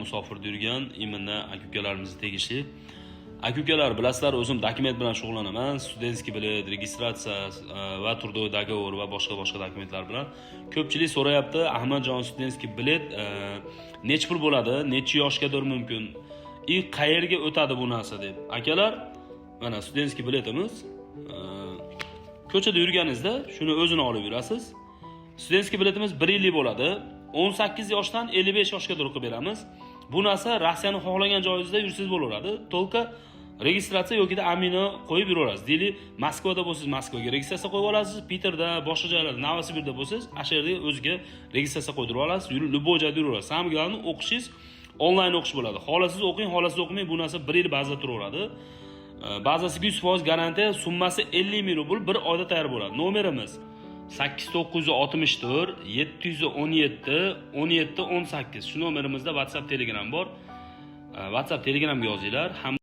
Musofirda yurgan именно aka ukalarimizni tegishli. Aka ukalar, bilasizlar, o'zim dokument bilan shug'ullanaman: студентский bilet, registratsiya va трудовой договор va boshqa boshqa dokumentlar bilan. Ko'pchilik so'rayapti: "Ahmadjon, студентский bilet nechi pul bo'ladi, necha yoshgadir mumkin и qayerga o'tadi bu narsa?" deb. Akalar, mana студентский biletimiz. Ko'chada yurganingizda shuni o'zini olib yurasiz. Студентский biletimiz bir yillik bo'ladi, 18 yoshdan 55 yoshgadir qilib beramiz. Bu narsa Rossiyani xohlagan joyingizda yursangiz bo'laveradi, только registratsiya yoki amino qo'yib yuraverasiz. Deylik, Moskvada bo'lsangiz, Moskvaga registratsiya qo'yib olasiz, Piterda, boshqa joylarda, Novosibirda bo'lsangiz, o'sha yerda o'ziga registratsiya qo'ydirib olasiz, любой joyda yuraverasiz. Самое главное, o'qishingiz onlayn o'qish bo'ladi. Xohlasangiz o'qing, xohlasangiz o'qimang, bu narsa bir yil bazada turaveradi. Bazasiga 100% garantiya, summasi 50 000 rubl, bir oyda tayyor bo'ladi. Nomerimiz 8 964 717 17 18. Shu nomerimizda WhatsApp, Telegram bor. WhatsApp, Telegramga yozinglar. Ham